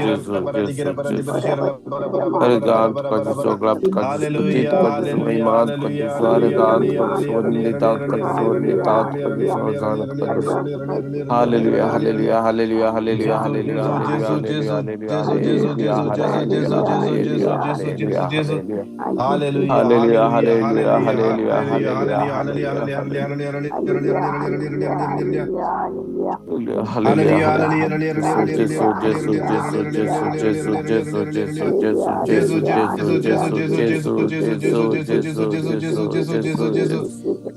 Jesu, Jesu, Jesu. हरगांत का जिसो ग्लाप्त का जिसो तीत का जिसो महिमांत का जिसो हरगांत का जिसो वंदितांत का जिसो वंदितांत का जिसो हजांत का जिसो। Hallelujah, hallelujah, hallelujah, hallelujah, Gesù, hallelujah, Gesù, hallelujah, Gesù, hallelujah, Gesù, hallelujah, Gesù, Gesù, Gesù, Gesù, hallelujah, Gesù, Gesù, hallelujah, Gesù, Gesù, Gesù, hallelujah, Gesù. Hallelujah. Hallelujah, Hallelujah, hallelujah, hallelujah, hallelujah, hallelujah, hallelujah, hallelujah, hallelujah, hallelujah, hallelujah, hallelujah. hallelujah, hallelujah, hallelujah, hallelujah. Hallelujah, Hallelujah, hallelujah. hallelujah, Jesu, Jesu, Jesu, Jesu, Jesu, Jesu, Jesu, Jesu, Jesu, Gesù, Jesu, Gesù, Jesu, Gesù, Jesu, Gesù, Gesù, Jesu, Gesù, Gesù, Jesu, Gesù, Gesù, Jesu, Gesù, Gesù, Jesu, Gesù, Gesù, Jesu, Gesù. Jesu.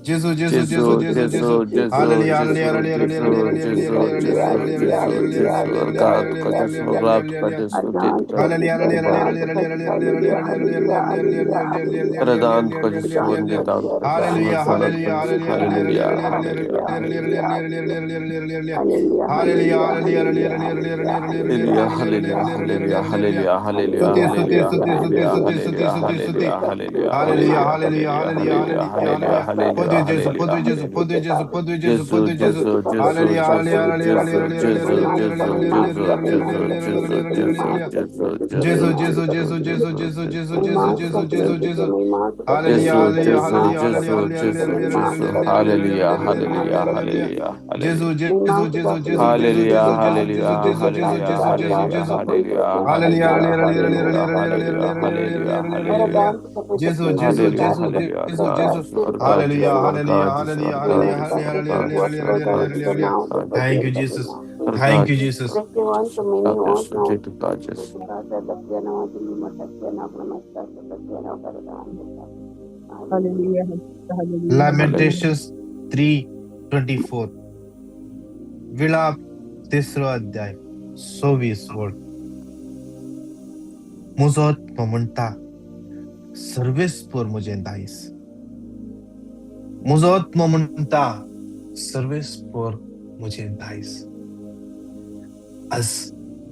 Gesù, Gesù, Gesù, Jesu, Gesù, Gesù. Jesu, Jesu, Hallelujah, hallelujah, Jesu, hallelujah, Jesu, hallelujah, Jesu, hallelujah, Jesu, hallelujah, Jesu, hallelujah, Jesu, hallelujah, Argat hallelujah, Kajesu, Aglat hallelujah, hallelujah. Kajesu, Tit Hallelujah, Kajesu, hallelujah, Himat hallelujah, hallelujah, hallelujah, hallelujah, Radant Kajesu, hallelujah, Vanditant Kajesu, hallelujah, Hazanat Kajesu, hallelujah, Hallelujah, Hallelujah, Hallelujah. hallelujah, hallelujah, Hallelujah, hallelujah, hallelujah, hallelujah, hallelujah. hallelujah, hallelujah, Suti, suti, hallelujah, suti, suti, hallelujah, suti, suti, hallelujah, suti, suti. hallelujah, hallelujah, Hallelujah, hallelujah, hallelujah, hallelujah, hallelujah, hallelujah, hallelujah, hallelujah. hallelujah, Podu Jesu, hallelujah, podu Jesu, hallelujah. podu Jesu, podu Jesu, Jesu, podu Jesu. Jesu, Jesu, Hallelujah, hallelujah, Jesu, hallelujah, Jesu, hallelujah, Jesu, hallelujah, Jesu, hallelujah, Jesu, hallelujah, Jesu, hallelujah, Jesu, hallelujah, Jesu, hallelujah. Jesu, Jesu, Jesu, Jesu, Jesu, Jesu, Jesu, Jesu, Jesu, Jesu, Jesu, Jesu, Jesu, Jesu, Jesu, Jesu. Jesu. Hallelujah, Jesu, hallelujah, Jesu, hallelujah, hallelujah, Jesu, hallelujah, Jesu, hallelujah, Jesu. hallelujah, Hallelujah, hallelujah, hallelujah, hallelujah, hallelujah. hallelujah, Jesu, hallelujah. Jesu, Jesu, Jesu, Jesu, Hallelujah, Jesu, Jesu, Jesu, hallelujah, Jesu, Jesu, hallelujah, Jesu, Jesu, hallelujah, Jesu. hallelujah, Hallelujah, hallelujah, hallelujah, hallelujah, hallelujah, hallelujah, hallelujah, hallelujah, hallelujah, hallelujah. hallelujah. Jesu, Jesu, Hallelujah, Jesu, hallelujah, Jesu, Argatis, Jesu. Hallelujah, Argatis, hallelujah, Argatis, hallelujah, hallelujah, Argatis, hallelujah, hallelujah, Argatis, hallelujah, Argatis, hallelujah. Thank you, Argatis, Jesus. Thank you, Argatis, Jesus. Argatis, Argatis. Hallelujah, hallelujah, hallelujah. Lamentations 3:24. विलाप तिसरो अध्याय 26 वळ. म्हजो आत्मो म्हणटा सर्वेस्पर म्हजें दायज. म्हजो आत्मो म्हणटा सर्वेस्पर म्हजें दायज. आज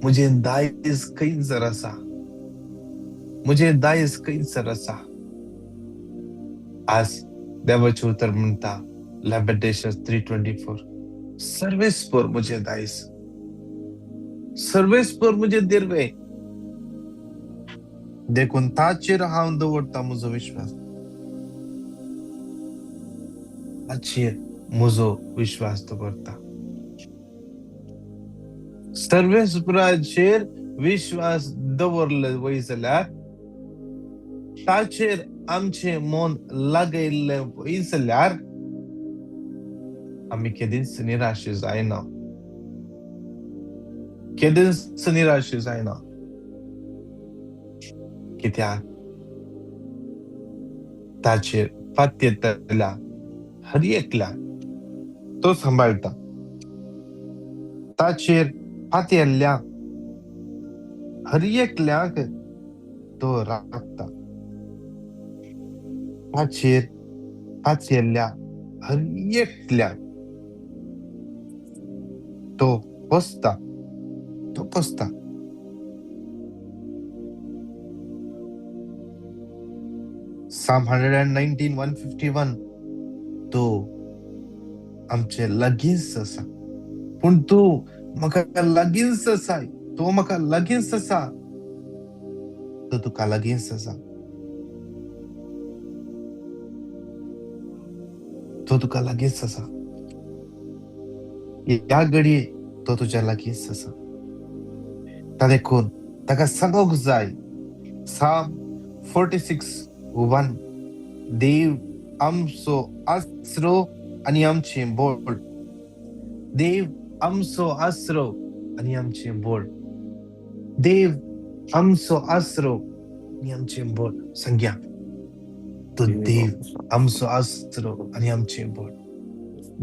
म्हजें दायज खंयसर आसा? म्हजें दायज खंयसर आसा? आज देवाचें उतर म्हणटा Lamentations 3:24 सर्वेस्पर म्हजें दायज, सर्वेस्पर म्हजें दिर्वे, देखून ताचेर हांव दवरता म्हजो विश्वास, ताचेर म्हजो विश्वास दवरता. सर्वेस्पराचेर विश्वास दवरले वय जाल्यार, ताचेर आमचें मन लागयल्लें वय जाल्यार आमी केदींच निराश जायना, केदींच निराश जायना. कित्याक ताचेर फात्येतल्या हर एकल्या तो सांबाळटा. ताचेर फातयेल्ल्या हर एकल्याक तो राखता. ताचेर फातयेल्ल्या हर एकल्याक तो पोसता, तो पोसता. Psalm 119, 151 तो आमचे लागींच आसा. पूण तूं म्हाका लागींच आसा, तो म्हाका लागींच आसा, तो तुका लागींच आसा, तो तुका लागींच आसा. ह्या घडये तो तुज्या लागींच आसा. ता देखून ताका सांगूंक जाय. Psalm 46:1 देव आमचो आसरो आनी आमचें बळ. देव आमचो आसरो आनी आमचें बळ. देव आमचो आसरो आनी आमचें बळ. सांगया, तो देव आमचो आसरो आनी आमचें बळ.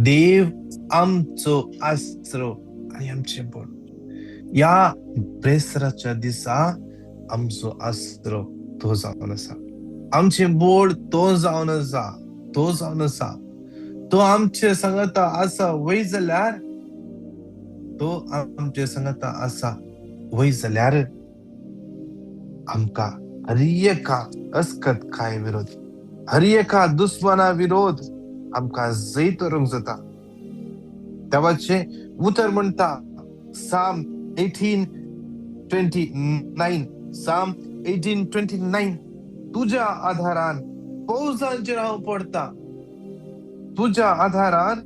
देव आमचो आसरो आनी आमचें बळ. ह्या ब्रेस्ताराच्या दिसा आमचो आसरो तो जावन आसा, आमचें बळ तो जावन आसा, तो जावन आसा. तो आमचे सांगाता आसा वय जाल्यार, तो आमचे सांगाता आसा वय जाल्यार आमकां हर एका अस्कत काय विरोध, हर एका दुस्माना विरोध आमकां जैत व्हरूंक जाता. देवाचें उतर म्हणटा Psalm 18 29, Psalm 18:29. तुज्या आधारान फौजांचेर हांव पडटा, तुज्या आधारान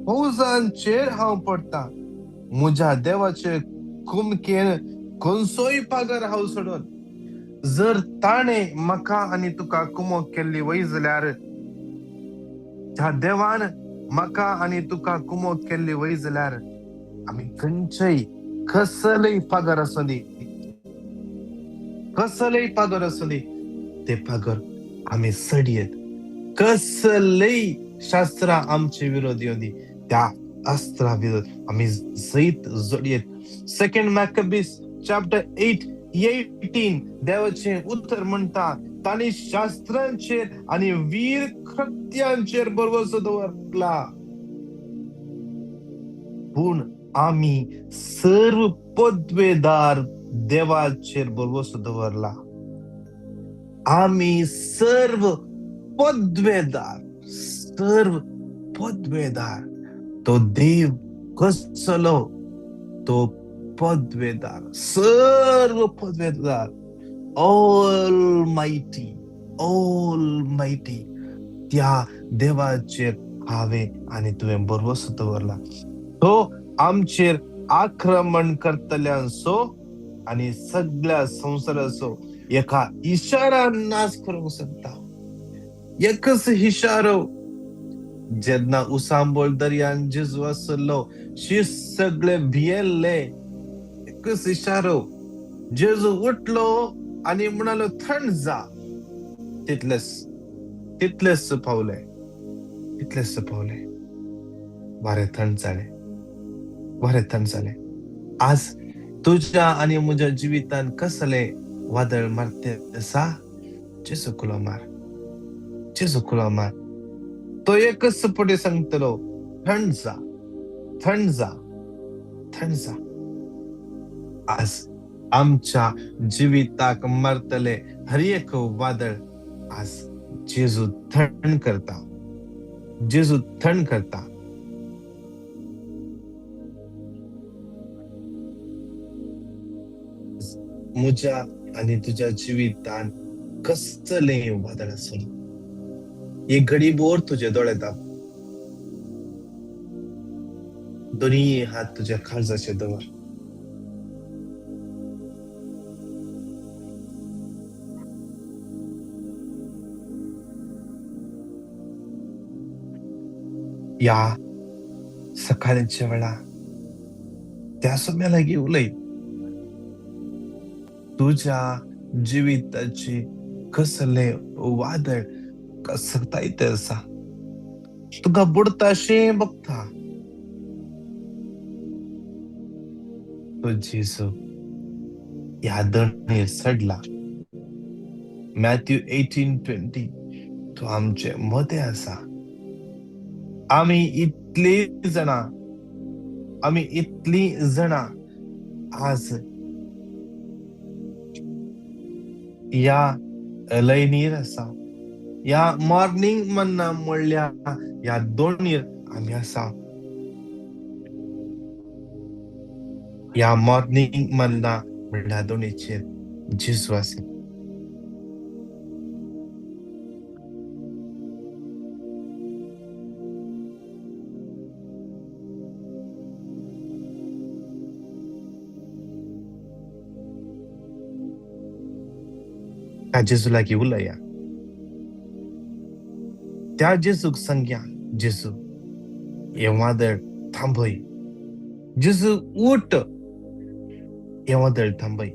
फौजांचेर हांव पडटा. म्हज्या देवाचे कुमकेन खंयचोय पागर हांव सोडून. जर ताणें म्हाका आनी तुका कुमक केल्ली वय जाल्यार, त्या देवान म्हाका आनी तुका कुमक केल्ली वय जाल्यार आमी खंयचेय कसलेय पागर आसूं दी, कसलेय पागर आसूं दी, ते पागर आमी सडयेत. कसलेय शास्त्रां आमचे विरोध येवं दी, त्या अस्त्रा विरोध आमी जैत जोडयेत. सेकंड मॅकबीस चॅप्टर 8:18 देवाचें उतर म्हणटा, तांणी शास्त्रांचेर आनी वीर कृत्यांचेर भरवंसो दवरला, पूण आमी सर्व पदवेदार देवाचेर भरवंसो दवरला. आमी सर्व पदवेदार, सर्व पदवेदार. तो देव कसलो? तो पदवेदार, सर्व पदवेदार, ऑलमायटी, ऑलमायटी. त्या देवाचेर हांवें आनी तुवें भरवंसो दवरला. तो आमचेर आक्रमण करतल्यांचो आनी सगळ्या संवसाराचो एका इशारान नाश करूंक शकता. एकच इशारो. जेन्ना उसांबोळ दर्यान जेजू आसलो, शीस सगळे भियेल्ले. एकच इशारो, जेजू उठलो आनी म्हणालो थंड जा. तितलेच तितलेच पावले, तितलेच पावले, वारें थंड जालें, वारें थंड जालें. आज तुज्या आनी म्हज्या जिवितान कसलें वादळ मारते आसा? जेजू कुलो मार, जेजू कुलो मार. तो एकच फुडें सांगतलो, थंड जा, थंड जा, थंड जा. आज आमच्या जिविताक मारतले हर एक वादळ आज जेजू थंड करता, जेजू थंड करता. म्हज्या आनी तुज्या जिवितान कसलें वादळ आसूं, एक घडी बोर तुजे दोळे दाब, दोनी हात तुज्या काळजाचेर दवर. या सकाळच्या वेळा त्या सोम्या लागीं उलय. तुज्या जिविताची कसलें वादळ कसताय ते आसा, तुका बुडताशें बगता. तो जेजू ह्या दणीर चडला. मॅथ्यू 18:20. तो आमचे मदें आसा. आमी इतली जाणां, आमी इतली जाणां आज ह्या लयनीर आसा, ह्या मॉर्निंग मन्ना म्हणल्या ह्या दोणीर आमी आसा. ह्या मॉर्निंग मन्ना म्हणल्या दोणीचेर जेजू आसा. त्या जेजू लागीं उलया, त्या जेजूक सांगया, जेजू हें वादळ थांबय, जेजू उठ, हें वादळ थांबय.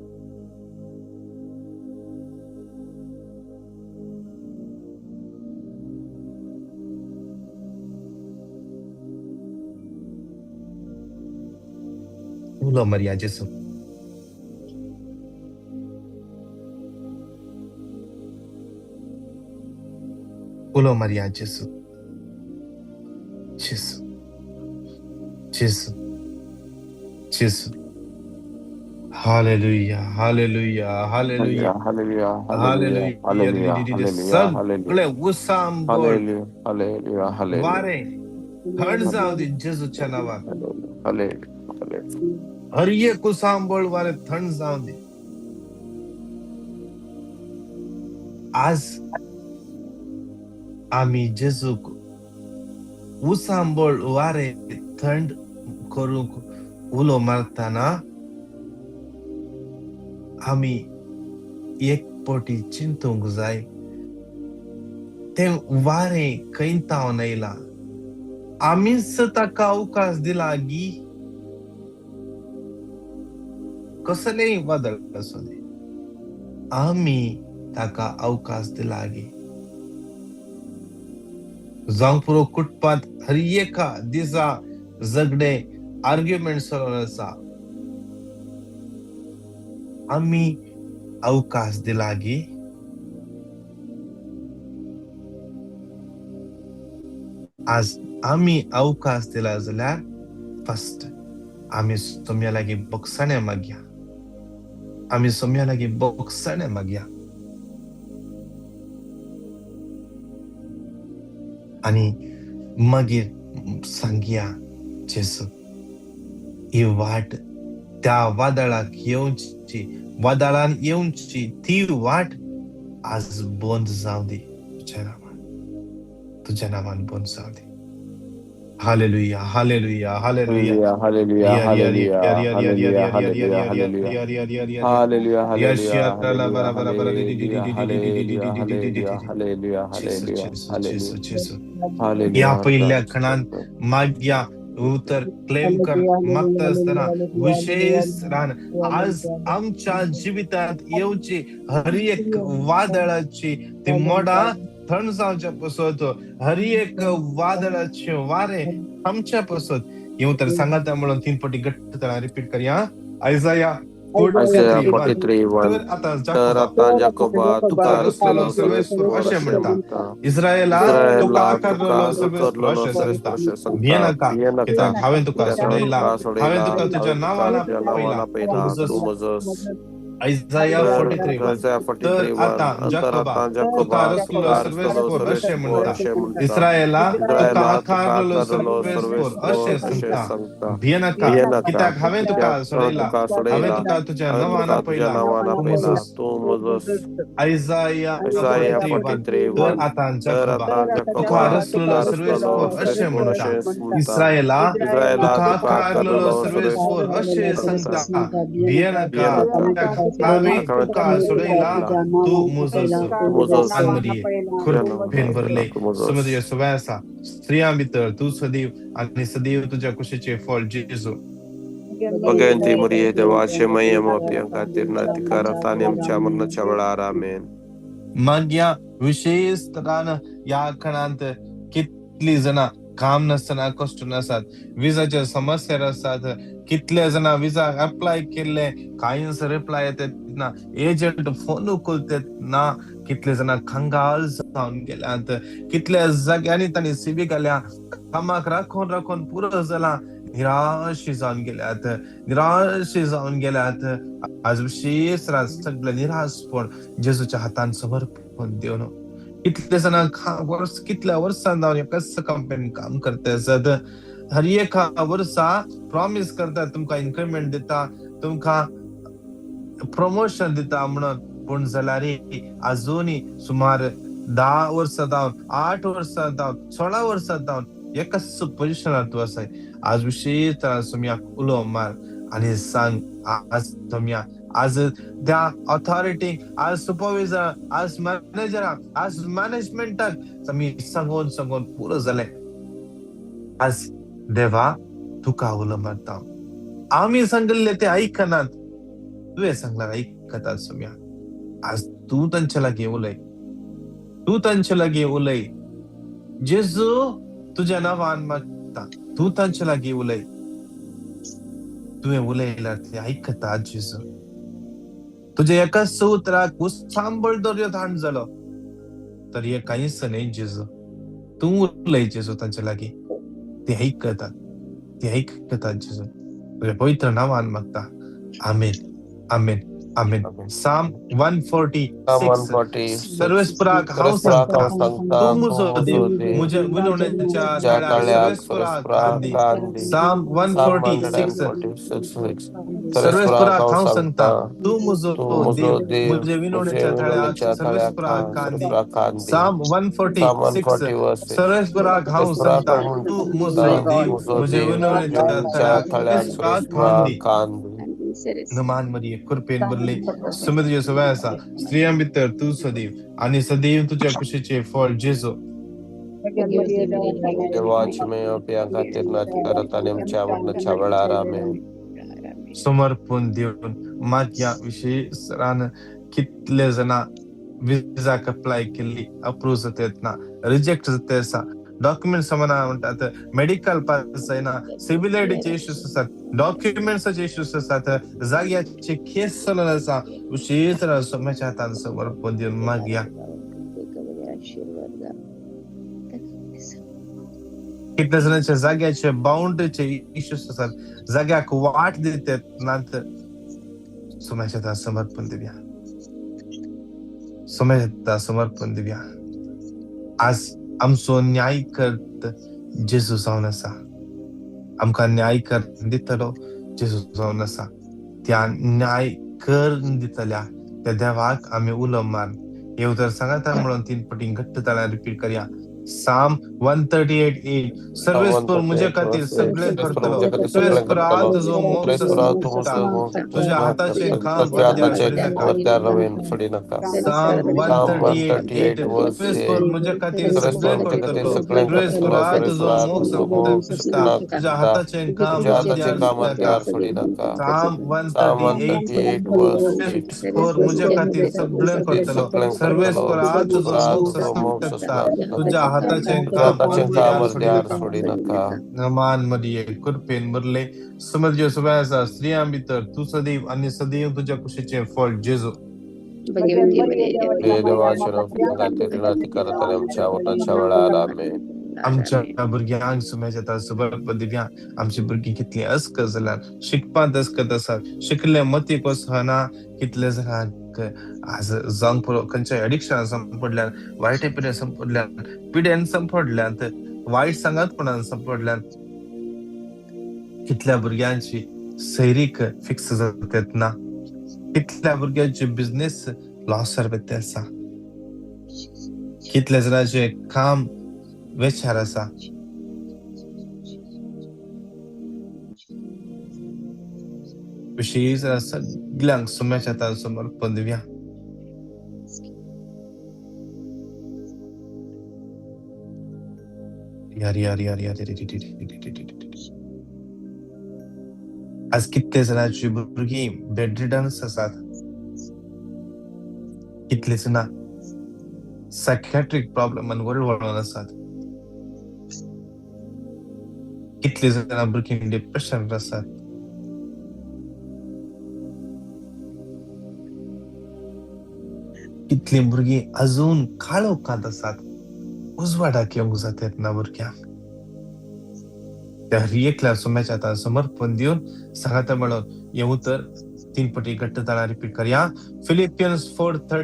उलो मारया जेजू. उलो मारया जेजू, जेजू, जेजू, जेजू. Hallelujah, hallelujah, hallelujah, hallelujah, hallelujah, hallelujah. Hallelujah, hallelujah, hallelujah, सगळे उसांबळ हालेलुया, हालेलुया, हालेलुया, वारें थंड जावं दी जेजूच्या नांवान. Hallelujah, hallelujah. हर एक उसांबळ वारें थंड जावं दी. आज आमी जेजूक उसांबळ वारें थंड करूंक उलो मारतना आमी एक पटी चिंतूंक जाय, तें वारें खंय तावन आयलां? आमीच ताका अवकाश दिला गी? कसलेंय वादळ आसूं दी, आमी ताका अवकाश दिला गी? जावंक पुरो कुटुंबांत हर एका दिसा झगडे, आर्ग्युमेंट चलून आसा, आमी अवकाश दिला गी? आज आमी अवकाश दिला जाल्यार फर्स्ट आमी सोम्या लागीं बोगसाणें मागया, आमी सोम्या लागीं बोगसाणें मागया आनी मागीर सांगया, जेजू ही वाट त्या वादळाक येवची, वादळान येवची ती वाट आज बंद जावं दी तुज्या नांवान, तुज्या नांवान बंद जावं दी. Hallelujah, hallelujah, hallelujah. Hallelujah, hallelujah, hallelujah, hallelujah, hallelujah, hallelujah, hallelujah, hallelujah, hallelujah, hallelujah, hallelujah, hallelujah, hallelujah. ह्या पयल्या खणान मागया उतर क्लेम कर मागता आसतना विशेष रान आज आमच्या जिवितांत येवची हर एक वादळाची ती मोडा थंड जावच्या पसत, हर एक वादळाचे वारे आमच्या पसत हे उतर सांगाता म्हणून तीन पटी घट्ट तरा रिपीट करया. आयजाया Isaiah 43:1. 43:1. तर आता तर जाकोबा आता जाकोबा, तुका तुका रचलेलो रचलेलो सर्वेस्पर सर्वेस्पर अशें अशें म्हणटा, म्हणटा, इस्रायला तुका इस्रायला आकारलेलो तुका सर्वेस्पर आकारलेलो अशें सांगता, सर्वेस्पर अशें सांगता, भियेनाका, भियेनाका, कित्याक हांवें तुका कित्याक हांवें सोडयला, तुका हांवें सोडयला, तुका तुज्या हांवें तुका नांवान तुज्या आपयला, नांवान तूं आपयला, म्हजोस. तूं म्हजोस. आयजाया तर 43:1. Isaiah तर 43:1. आता तर जाकोबा आता तुका जाकोबा, रचलेलो तुका रचलेलो सर्वेस्पर अशें सर्वेस्पर म्हणटा, अशें म्हणटा, इस्रायला तुका इस्रायला तुका आकारलेलो आकारलेलो सर्वेस्पर अशें सर्वेस्पर अशें सांगता, सांगता, भियेनाका, भियेनाका, कित्याक हांवें कित्याक तुका हांवें सोडयला, तुका हांवें सोडयला, तुका तुज्या हांवें नांवान तुका तुज्या आपयला, नांवान तूं आपयला, म्हजोस. तूं म्हजोस. आयजाया Isaiah 43:1. तर 43:1. आता तर जाकोबा आता तुका जाकोबा, रचलेलो तुका रचलेलो सर्वेस्पर अशें सर्वेस्पर म्हणटा, अशें म्हणटा, इस्रायला इस्रायला तुका तुका आकारलेलो आकारलेलो सर्वेस्पर सर्वेस्पर अशें सांगता, सांगता, भियेनाका, भियेनाका, कित्याक हांवें कित्याक हांवें तुका तुका सोडयला, सोडयला, तूं म्हजोस. तूं म्हजोस. आनमरिये तुज्या नांवान खुरपेन आपयला, भरले तूं म्हजोस. समुद्र सवाय आसा, स्त्रियां भितर तूं सदैव आनी सदैव तुज्या कुशीचें फळ जेजू. भगवंती मरिये देवाचे मयम आपल्या खातीर नातिकार आता आनी आमच्या मरणाच्या वेळार. आमेन. मागया विशेष तरान ह्या खणांत कितली जाणां काम नासतना कश्ट आसात, विजाचे समस्या आसात, कितले जाणां विजा अप्लाय केल्ले कांयच रिप्लाय येतात ना, एजंट फोन उखलतात ना, कितले जाणां कंगाल जावन गेल्यात, कितल्या जाग्यांनी तांणी सिवी घाल्या, कामाक राखून राखून पुरो जाला, निराश जावन गेल्यात, निराश जावन गेल्यात. आज विशेष रात सगळे निराशपण जेजूच्या हातान समर्पण दिवन कितले जाणां वर्स कितल्या वर्सां जावन एकाच कंपनीन काम करता आसत, हर एका वर्सा प्रॉमीस करता तुमकां इन्क्रिमेंट दिता, तुमकां प्रमोशन दिता म्हणून, पूण जाल्यार आजुनूय सुमार 10 वर्सां जावन, 8 वर्सां जावन, 16 वर्सां जावन एकाच पोजिशनार तूं आसाय. आज विशेष सोम्याक उलो मार आनी सांग, आज सोम्या, आज त्या ऑथॉरिटीक, आज सुपरवायझर, आज मॅनेजराक, आज मॅनेजमेंटाक आमी सांगून सांगून पुरो जालें. आज देवा तुका उलो मारता, आमी सांगिल्लें ते आयकनात, तुवें सांगल्यार आयकतात सोम्या. आज तूं तांचे लागीं उलय, तूं तांचे लागीं उलय, जेजू तुज्या नांवान मागता, तूं तांचे लागीं उलय, तुवें उलयल्यार ते आयकतात जेजू. तुज्या एकाच उतराक उसांबळ दर्यो थंड जालो तर हे कांयच न्हय जेजू, तूं उलय जेजू तांचे लागीं, ते आयकतात, ते आयकतात जेजू. तुज्या पवित्र नांवान मागता, आमेन, आमेन. आमेन. आमेन. साम Psalm 146. 146. सर्वेस्पराक हांव सर्वेस्पराक सांगता, हांव सांगता, तूं तूं म्हजो म्हजो देव, देव, म्हज्या विनवणेच्या म्हज्या तळ्याक तळ्याक सर्वेस्पराक सर्वेस्पराक कान दी. कान दी. साम Psalm 146. 146. सर्वेस्पराक सर्वेस्पराक हांव हांव सांगता, सांगता, तूं म्हजो तूं म्हजो देव, देव, म्हज्या म्हज्या विनवणेच्या तळ्याक विनवणेच्या तळ्याक सर्वेस्पराक कान दी. सर्वेस्पराक कान दी. साम Psalm 146. 146. सर्वेस्पराक हांव सर्वेस्पराक सांगता, हांव तूं सांगता, म्हजो तूं देव, म्हजो म्हज्या देव, विनवणेच्या म्हज्या तळ्याक तळ्याक सर्वेस्पराक कान सर्वेस्पराक दी. कान दी. नमान मरिये, कृपेन भरले, समुद्र सवय आसा, स्त्रियां भितर तूं सदैव आनी सदैव तुज्या कुशीचें फळ जेजू. देवाची महिमा पिया खातीर नाती करत आनी आमच्या मरणाच्या वेळार. आमेन. समर्पण दिवन मागया. विशेष कितले जाणां विजाक अप्लाय केल्ली अप्रूव जाता ना, रिजेक्ट जाता आसा, डॉक्युमेंट समना म्हणटात, मेडिकल पास जायना, सिव्हिल आयडीचे इश्यूज आसात, डॉक्युमेंट्साचे इश्यूज आसात, जाग्याचे केस चलून आसा. विशेष सोम्याच्या हातान समर्पण दिवन मागया. कितल्या जाणांच्या जाग्याचे बाउंड्रीचे इश्यूज आसात, जाग्याक वाट दितात नात. सोम्याच्या हातान समर्पण दिवया, सोम्याच्या हातान समर्पण दिवया. आज आमचो न्याय करत जेजू जावन आसा, आमकां न्याय कर दितलो जेजू जावन आसा. त्या न्याय कर दितल्या त्या देवाक आमी उलो मार. हे उतर सांगता म्हणून 3 पटी घट्ट ताळ्यान रिपीट करया. साम 138:8. सर्वेस्पर म्हजे खातीर सगळें करतलो, सर्वेस्परा तुजो मोग सोंपता, तुज्या हाताचें काम सोडी नाका. साम 138:8. सर्वेस्पर म्हजे खातीर सगळें करतलो, सर्वेस्परा तुजो मोग सोंपता, तुज्या हाताचें काम सोडी नाका. साम 138. सर्वेस्पर म्हजे खातीर सगळें करतलो, सर्वेस्परा तुजो मोग सोंपता, तुज्या हाताचें काम सोडी नाका. नमान मरिये, कृपेन भरले, समज सवय आसा, स्त्रियां भितर तूं सदैव आनी सदैव तुज्या कुशीचें फळ जेजू. आमच्या भुरग्यांक सुम्याच्या हातान समर्पण दिवया. आमची भुरगीं कितलीं अस्कत जाल्यात, शिकपांत अस्कत आसात, शिकले मतीक वचना. कितले जाणांक आज जावंक पुरो खंयच्याय एडिक्शनान सांपडल्यात, वायट पिड्यान सांपडल्यात, पिड्यान सांपडल्यात, वायट सांगातपणान सांपडल्यात. कितल्या भुरग्यांची सैरीक फिक्स जातात ना, कितल्या भुरग्यांची बिझनेस लॉस जाता आसा, कितल्या जाणांचे काम वेचार आसा. विशेष सगळ्यांक सुम्याच्या हातान समर्पण दिवया. आज कितले जाणांची भुरगीं बेडरिडन्स आसात, कितले जाणां सायकॅट्रीक प्रॉब्लमान वळवळून आसात, कितले जाणां भुरगीं डिप्रेशन आसात. कितलीं भुरगीं अजून काळोखांत आसात, उजवाडाक येवंक जातात ना भुरग्यांक. त्या हर एकल्या सोम्याच्या हातान समर्पण दिवन सांगाता म्हणून हें उतर 3 पटी घट्ट ताळ्यान रिपीट करया. फिलिपियन्स 4:13.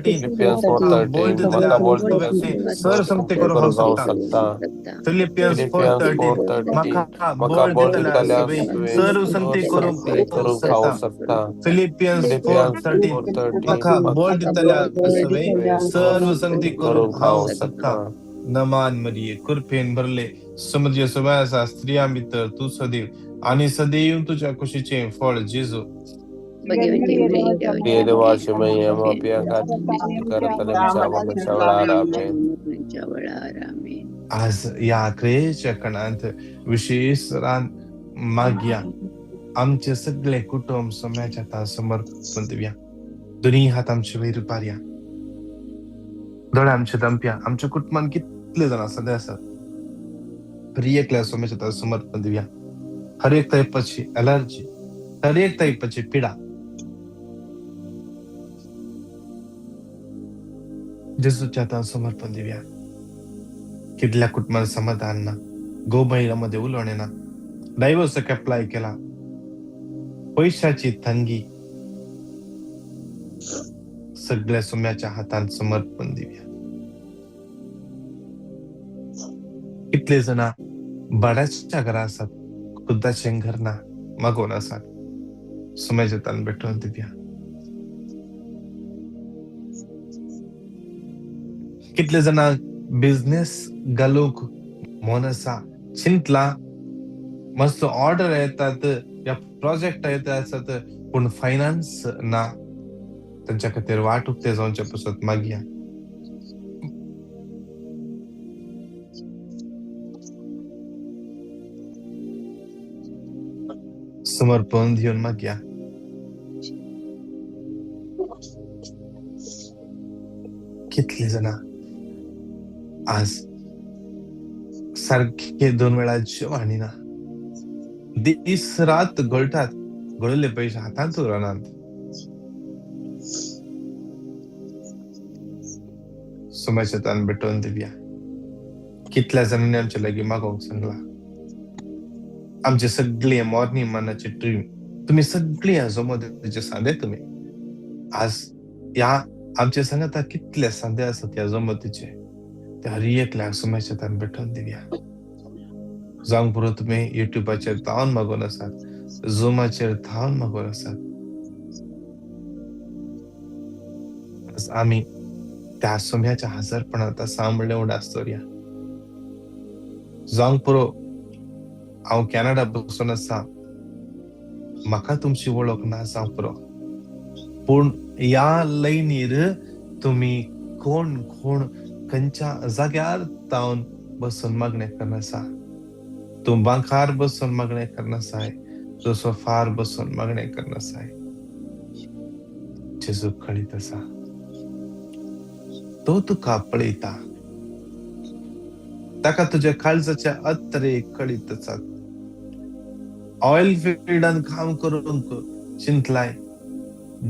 सर संगते करूंक हांव शकता. फिलिपियन्स 4:13. म्हाका बळ दितल्या सर्व संगती करूंक हांव शकता. फिलिपियन्स 4:13. म्हाका बळ दितल्या सर्व संगती करूंक हांव शकता. नमान मरिये, कृपेन भरले, समुद्र सवय आसा, स्त्रियां भितर तूं सदैव आनी सदैव तुज्या कुशीचें फळ जेजू. देवाची महिमा पिया खातीर करत आनी आमच्या मरणाच्या वेळार. आमेन. आज ह्या क्रियेच्या कणांत विशेष मागया. आमचे सगळे कुटुंब सोम्याच्या हातान समर्पण दिवया. दोन्ही हात आमचे वयर पारया, दोळे आमचे दमप्या. आमच्या कुटुंबान कितले जाण सध्या आसात, हर एकल्या सोम्याच्या हातान समर्पण दिवया. हर एक टायपाची एलर्जी, हर एक टायपाची पिडा जेजूच्या हातान समर्पण दिवया. कितल्या कुटुंबान समाधान ना, गोबायला मध्ये उलोवणें ना, डायवोर्साक अप्लाय केला, पयशाची तंगी, सगळ्या सोम्याच्या हातान समर्पण दिवया. कितले जाणां भाड्याच्या घरा आसात, खुद्दाचें घर ना, मागोवन आसात, सोम्याच्या हातान भेटोवन दिवया. कितले जाणां बिझनेस घालूंक मन आसा, चिंतला, मस्त ऑर्डर येतात या प्रोजेक्ट येतात आसत, पूण फायनान्स ना, तांच्या खातीर वाट उक्ते जावचे पसत मागया. समर्पण दिवन मागया. कितले जाणां आज सारखे 2 वेळा जेवण ना, दीस रात गळटात, गळिल्ले पयशे हातांत उरनात. सोम्याच्या हातान भेटोवन दिवया. कितल्या जाणांनी आमच्या लागीं मागोवंक सांगला. आमचे सगळे मॉर्निंग मनाचे ड्रीम तुमी सगळी ह्या सांदे तुमी आज ह्या आमचे सांगाता कितले सांदे आसात ह्या जमतीचे, ते हर एकल्याक सोम्याच्या हातान भेटोवन दिवया. जावंक पुरो तुमी युट्यूबाचेर धांवन मागोवन आसात, झुमाचेर धांवन मागोवन आसात. आज आमी त्या सोम्याच्या हजारपणांत सांबळे उडास दवरया. जावंक पुरो हांव कॅनडा बसून आसा, म्हाका तुमची वळख ना जावंक पुरो, पूण ह्या लयनीर तुमी कोण कोण खंयच्या जाग्यार तावन बसून मागणें करना आसा. तूं बांकार बसून मागणें करना आसाय, तूं सोफार बसून मागणें करना आसाय, जेजू कळीत आसा, तो तुका पळयता, ताका तुज्या काळजाच्या अत्रे कळीत आसात. ऑयल फिल्डान काम करूंक चिंतलाय,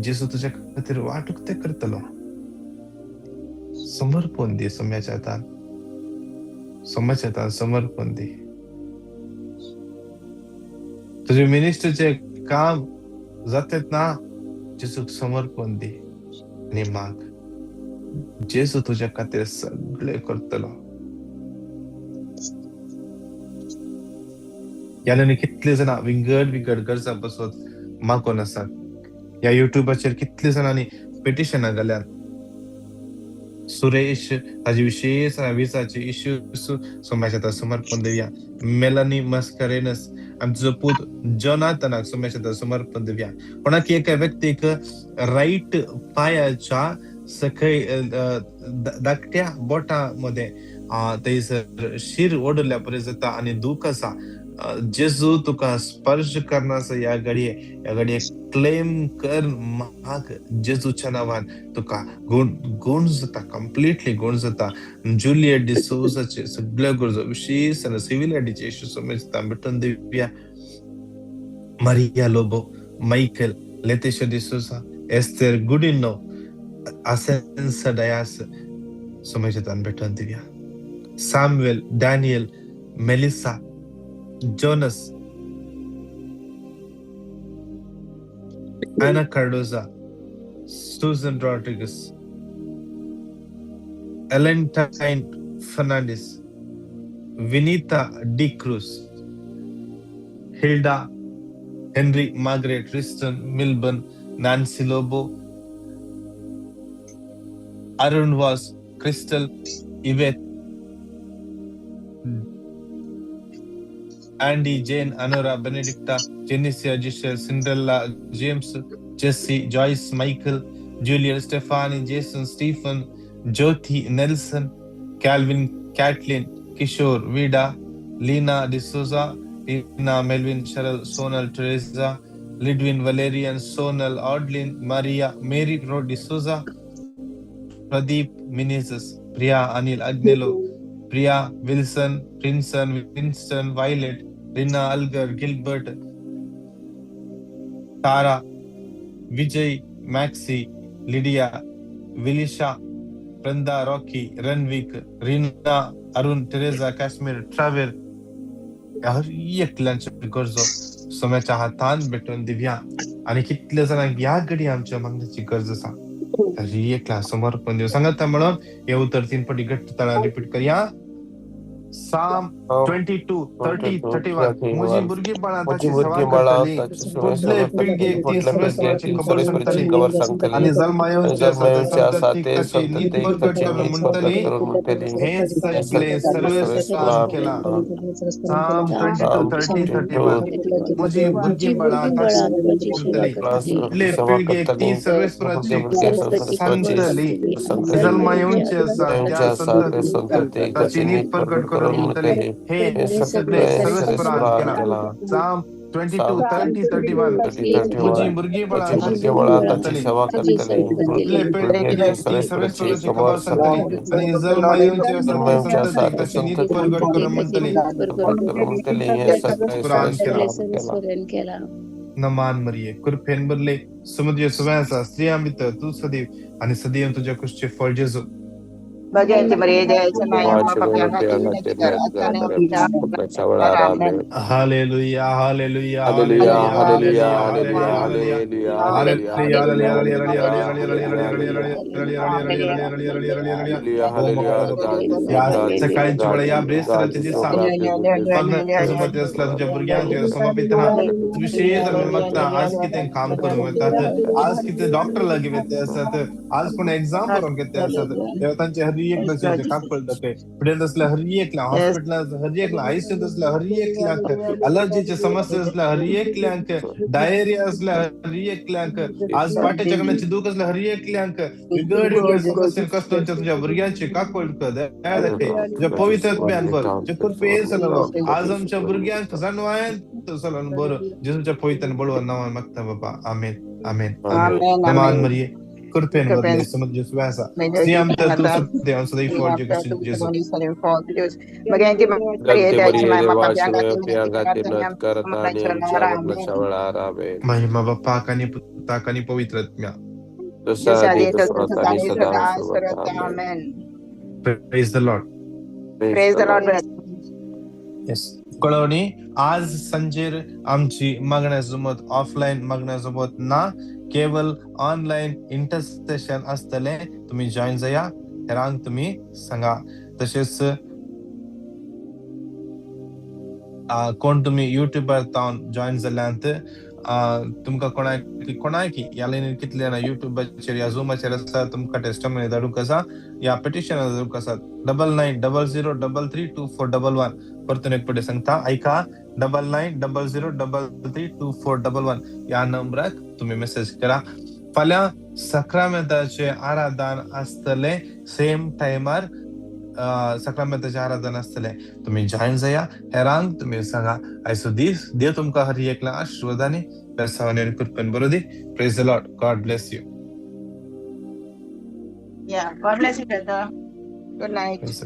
जेजू तुज्या खातीर वाट उक्ते करतलो. समर्पण दी सोम्याच्या हातान, सोम्याच्या हातान समर्पण दी. तुजे मिनिस्टरचे काम जातेत ना, जेजूक समर्पण दी आनी माग, जेजू तुज्या खातीर सगळे करतलो. ह्या कितले जाणां विंगड विंगड गरजां बसत मागोवन आसात. ह्या युट्यूबाचेर कितले जाणांनी पिटिशनां घाल्यात. सुरेश ताजे विशेष विजाचे इश्यूज सोम्याच्या हातान समर्पण दिवया. मेलनी मस्करेनस आमचो पूत जोनाथनाक सोम्याच्या हातान समर्पण दिवया. कोणाक एका व्यक्तीक रायट पायाच्या सकय धाकट्या बोटा मध्ये थंयसर शीर ओडल्या परी जाता आनी दूख आसा, जेजू तुका स्पर्श करना ह्या घडये, ह्या घडये क्लेम कर माग, जेजूच्या नांवान तुका गुण गुण जाता, कंप्लिटली गुण जाता. जुलियट डिसोजाचे सगळ्यो गरजो विशेष सिव्हिल आयडीचे इश्यू समजता भेटून दिवया. Maria Lobo, Michael, Letitia D'Souza, Esther Gudino, Asensa Dias समजतान भेटून दिवया. Samuel, Daniel, Melissa, Jonas, Ana Cardoza, Susan Rodriguez, Elentine Fernandes, Vinita D Cruz, Hilda, Henry, Margaret, Tristan, Milburn, Nancy Lobo, Arun Vaz, Crystal, Yvette, Andy, Jane, Anora, Benedicta, Jenicia, Giselle, Cinderella, James, Jesse, Joyce, Michael, Julia, Stephanie, Jason, Stephen, Jyoti, Nelson, Calvin, Kathleen, Kishore, Vida, Lena D'Souza, Lena, Melvin, Cheryl, Sonal, Teresa, Lidwin, Valerian, Sonal, Audlin, Maria, Mary Ro D'Souza, Pradeep Menezes, Priya, Anil, Agnello, Priya, Wilson, Princeton, Winston, Violet, Rina, Algar, Gilbert, Tara, Vijay, Maxi, Lydia, Vilisha, Brenda, Rocky, Renwick, Rina, Arun, Teresa, Kashmir, Travel, हर एकल्यांच्यो गरजो सोम्याच्या हातान भेटून दिवया. आनी कितले जाणांक ह्या घडी आमच्या मागण्याची गरज आसा, हर एकला समर्पण देव सांगता म्हणून हे उतर तीन पटी घट्ट ताळा रिपीट करया. Psalm 22, 30, 31. म्हजी भुरगीं बाळां म्हजी ताची सेवा भुरगीं बाळां करतली, ताची सेवा फुडले करतली, पिळगेक ती फुडल्या पिळगेक सर्वेस्पराची ती खबर सर्वेस्पराची सांगतली खबर सांगतली आनी जल्मा आनी येवचे जल्मा आसा त्या येवचे आसा संततीक ते ताची नीत संततीक परगट ताची करून नीत परगट म्हणटली, करून म्हणटली, हे हें सगळे सगळें सर्वेस्परान सर्वेस्परान केलां. केलां. Psalm 22, Psalm 30, 22 31. म्हजी भुरगीं बाळां ताची सेवा करतली, फुडले सेवा पिळगेक ती करतली, सर्वेस्पराची फुडल्या पिळगेक सर्वेस्पराची सांगतली सांगतली, जल्मा येवचे आसा येवचे त्या आसा ते संततीक संततीक ताची ताची नीत नीत परगट परगट करून करून म्हणटली, म्हणटली, हे हें सगळे सगळें सर्वेस्परान सर्वेस्परान केलां. केलां. Psalm 22, Psalm 30, 31. 30, 31. म्हजी भुरगीं बाळां म्हजी ताची भुरगीं सेवा बाळां ताची करतली, सेवा करतली, फुडले पिळगेक पिळगेक ती ती सर्वेस्पराची सर्वेस्पराची खबर खबर सांगतली सांगतली, आनी जल्मा येवचे आसा जल्मा त्या येवचे आसा संततीक ते ताची नीत संततीक परगट करून म्हणटली, परगट करून म्हणटली, हें सगळें कुरान केलां. सर्वेस्परान केलां. नमान मरिये, कृपेन भरले, समुद्र सुव्यासा, स्त्रियां भितर तूं सदैव आनी सदैव तुज्या कुशचे फळ जेजू. भगवती मरिये, दयाच्या माया देवाचे पाप्या विनंती खातीर आमच्या विनंती कर, आता आणि आमच्या मरणाच्या वेळार आमेन. आमेन. Hallelujah, hallelujah, hallelujah, hallelujah, hallelujah, hallelujah, hallelujah, hallelujah, hallelujah, hallelujah, hallelujah, hallelujah, hallelujah, hallelujah, या सकाळीची वेळ या ब्रेस्तराच्या दिसा मागण्या असल्या तुझ्या भुरग्यांचेर समर्पितना विशेष मागता. आज कितें काम करूंक वतात, आज कितें डॉक्टर लागीं वयता आसत, आज कोण एग्जाम बरोवंक येता आसत, देवा तांचे हर एकल्याचे काकळ दाखय. फुडें आसल्या हर एकल्या हॉस्पिटलांत, हर एकल्या आयसीयूंत आसल्या हर एकल्यांक, अलर्जीचे समस्या आसल्या हर एकल्यांक, डायरिया आसल्या हर एकल्यांक, आज पाट्याच्या कण्याची दूख आसल्या हर एकल्यांक, विगड विगड समस्या कसलोच्या तुझ्या भुरग्यांची काकळ दया दाखय. तुझ्या पवित्र आत्म्यान भर, तुझ्या कृपेन चलव. आज आमच्या भुरग्यांक जाणवायन चलोवन बरो जेजूच्या पवित्र बळवण नांवान मागता बाबा, आमेन, आमेन, आमेन. आमेन. नमान आमेन. मरिये, कृपेन भरले, समुद्र सुव्यासा, स्त्रियां भितर तूं सदैव सदैव फळ जेजू जेजू. भगवती मरिये, गंते दयाची मरिये, माय देवाचे पाप्या खातीर विनंती विनंती कर, आमच्या आता आणि करता आमच्या आणि आमच्या मरणाच्या मरणाच्या वेळार आमेन. महिमा बापाक आनी पुताक आनी पवित्र आत्म्या, जसा जसा आदी आदी तसो तसो आता आणि आणि सदा सदा सर्वत्र सर्वत्र. आमेन. आमेन. Praise the Lord. Praise praise the the Lord. Lord. Yes. कळवणी, आज संजेर आमची मागण्या ऑफलायन मागण्या ना, केवळ ऑनलायन इंटरसेशन आसतलें. तुम्ही जॉईन जाया, हेरांक तुम्ही सांगा. तशेंच कोण तुम्ही युट्यूबार तावन जॉईन जाल्यांत, तुमकां कोणाक कोणाक ह्या लायनीर कितले ना युट्यूबाचेर या झुमाचेर आसा, तुमकां टेस्टमनी धाडूंक आसा या पिटिशन धाडूंक आसा, 9900332411. परतून एक पटी सांगता, ऐका, 9900332411 ह्या नंबराक तुम्ही मेसेज करा. फाल्यां सक्रामेंताचें आराधन आसतलें, सेम टायमार सक्रामेंताचें आराधन आसतलें. तुम्ही जॉईन जाया, हेरांक तुमी सांगा. आयचो दीस देव तुमकां हर एकल्या आशिर्वादांनी, बेसांवांनी आनी कृपेन बरो दी. Praise the Lord. God bless you. Yeah, God bless you, brother. Good night. Praise the Lord.